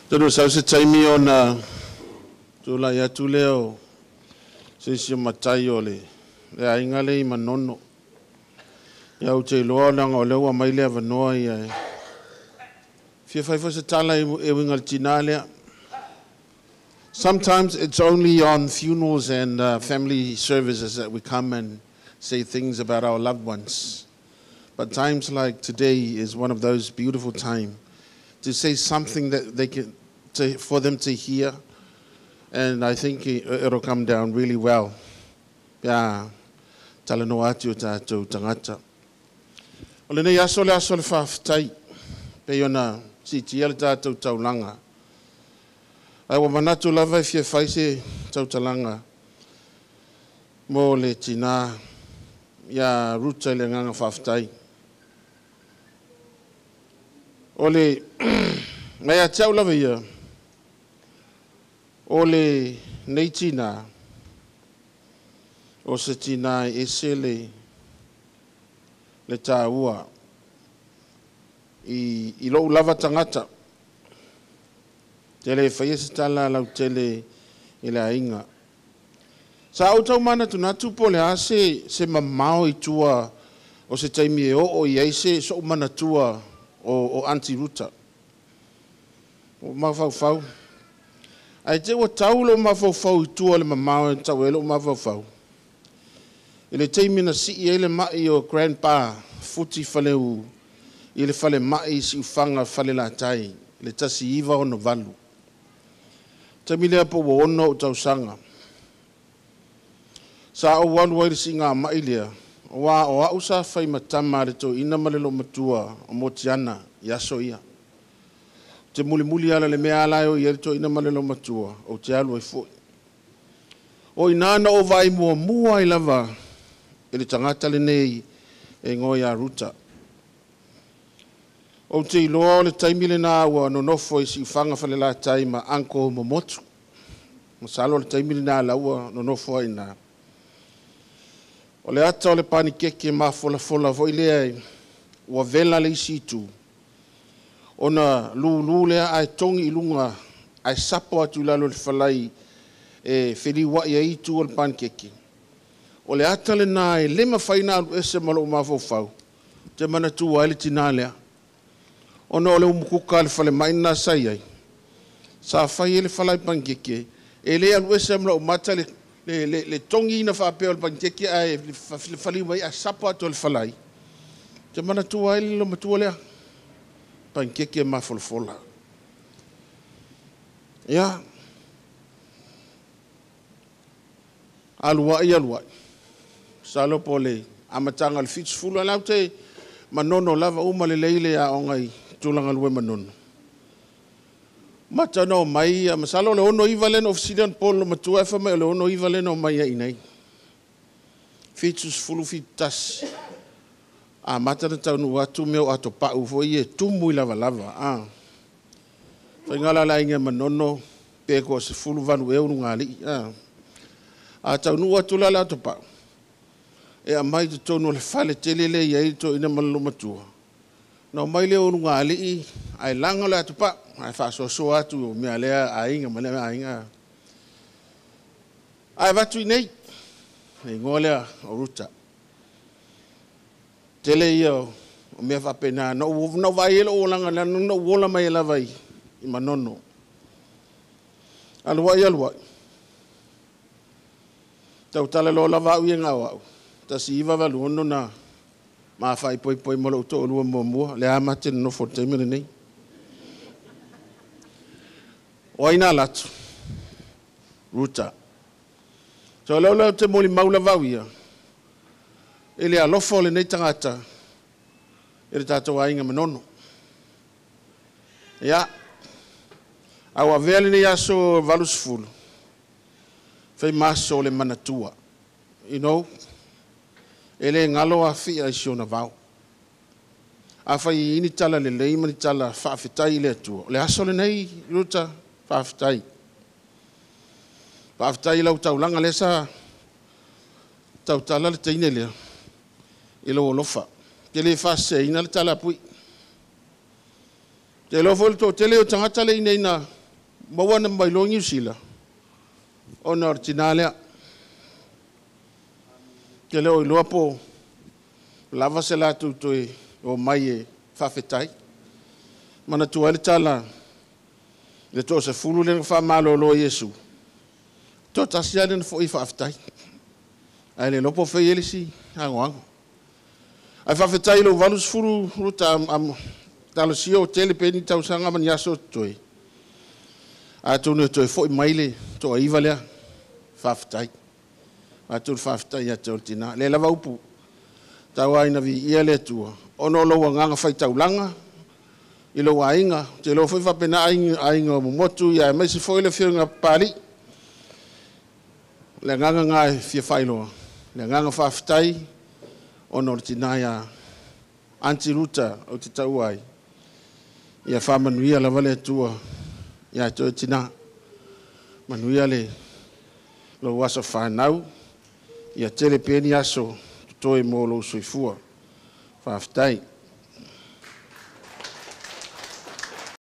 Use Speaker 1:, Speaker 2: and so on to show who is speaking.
Speaker 1: Tonu sau se taimi ona tulai atu lea o se isi o matai o le aiga lea i Manono. Ia ou te iloa leaga o lea ua aumai le avanoa ia e fia fai foi se tala e uiga i le tinā lea. Sometimes it's only on funerals and family services that we come and say things about our loved ones. But times like today is one of those beautiful times to say something that they can, for them to hear. And I think it'll come down really well. Ia talanoa atu o tatou tagata. O lenei aso le aso o le faafetai, pei ona siitia le tatou taulaga. Ae ua manatu lava e fia fai se tautalaga mo le tinā ia Ruta i le agaga faafetai. O le mai ia te au lava ia, o lenei tinā, o se tinā e ese le taua i lou lava tagata. Te le faia se tala lautele i le aiga. Sa ou tau manatunatu po o le a se mamao i tua o se taimi e oo i ai se sou manatua o Aunty Ruta. O mafaufau. Ae te ua tau lou mafaufau i tua o le mamao e tau ai lou mafaufau. I le taimi na sii ai le mai o Grandpa Futi Faleu i le falemai i Siufaga Falelatai le 1968. Taimi lea po ua 6 ou tausaga. Sa ou alu ai le siigamai lea, aua o au sa fai ma tama a le toeaina ma le loomatua o Motiana i aso ia. Ou te mulimuli ala le mea ala e o i ai le toeaina ma le loomatua, ou te alu ai foi. O ina na ou vaai muamua ai lava i le tagata lenei e igoa ia Ruta. Ou te iloa o le taimi lena ua nonofo i Siufaga Falelatai ma Uncle Momotu. Masalo o le taimi lena la ua nonofo ai ina. O le ata o le panikeke mafolafola foi lea ua vela le isi itu, ona lulu lea ae togi i luga ae sapo atu i lalo i le falai e feliuai ai itu o le panikeke. O le ata lena e le mafai ona alu ese ma lou mafaufau, te manatua ai le tinā lea. Ona o le umukuka a le falemai lena sa i ai, sa fai ai le falai panikeke, e le alu ese ma lou mata le togiina faapea o le panikeke ae le faliu mai ae sapo atu o le falai. Te manatua ai le loomatua lea, panikeke mafolafola. Ia, alu ai alu ai. Masalo po o le amataga o le 70, ae ou te Manono lava uma lelei le aoga i Tulagalua i Manono. Mata na omai, masalo o le 69 lea na ou fesili anapo i le loomatua ae fai mai o le 69 lea na omai ai i inei. 70, 71. Amata na taunuu atu mea o atopau foi ia e tumu i lavalava. Faiga la le aiga i Manono pe toa 18 ea ulugalii. A taunuu atu la le atopau, e aumai i totonu o le fale tele lea e i ai le toeaina ma le loomatua. Na omai lea o ulugalii ae laga le atopau, ae faasoasoa atu o mea lea aiga ma lea aiga. Ae avatu i nei, le igoa lea o Ruta. Tele ia o mea faapena. Na ou vaai ai lou olaga, na ou ola mai ai lava i Manono. Alu ai, alu ai. Tautala loa lava au ia na o au. 1986 na mafaaipoipoi ma lou toalua muamua, lea ma te nonofo i le taimi lenei. O ai na alu atu? Ruta. So lea ou te molimau lava au ia, i le alofa o lenei tagata i le tatou aiga Manono. Ia, a ua avea lenei aso 80, fai ma aso o le manatua. E le galo afia i si ona vao. Afai e i ai ni tala lelei ma ni tala faafetai i le Atua, o le aso lenei, Ruta, faafetai. Faafetai i lau taulaga lea sa tautala le teine lea i lou alofa. Te le faaseseina le tala a Pui. Te iloa foi le toatele o tagata le inaina maua na mai loa Niu Sila, ona o le tinā lea. Te le o iloa po lava se latou toe o mai e faafetai. Manatua ai le tala le 10 lea na faamalolo e Iesu, toatasi lava lea na foi faafetai. Ae le iloa po o fai le isi anoano. Ae faafetai i lou 80 Ruta, talosia o tele pea ni tausaga ma ni aso o totoe, atonu e toe foi mai le toaiva lea. Faafetai. Atu le faafetai ia te oe le tina. Le lava upu, tau lava ina viia le Atua, ona o lou agaga faitaulaga i lou aiga, ou te iloa foi e faapena aiga o Momotu, aemaise foi le afioga ia Papalii. O le agaga lena e fia faailoa, le agaga faafetai ona o le tina ia Aunty Ruta ou te taua ai, ia faamanuia lava le Atua ia te oe tina. Manuia le lou aso fanau, ia tele pea ni aso totoe mo lou soifua. Faafetai.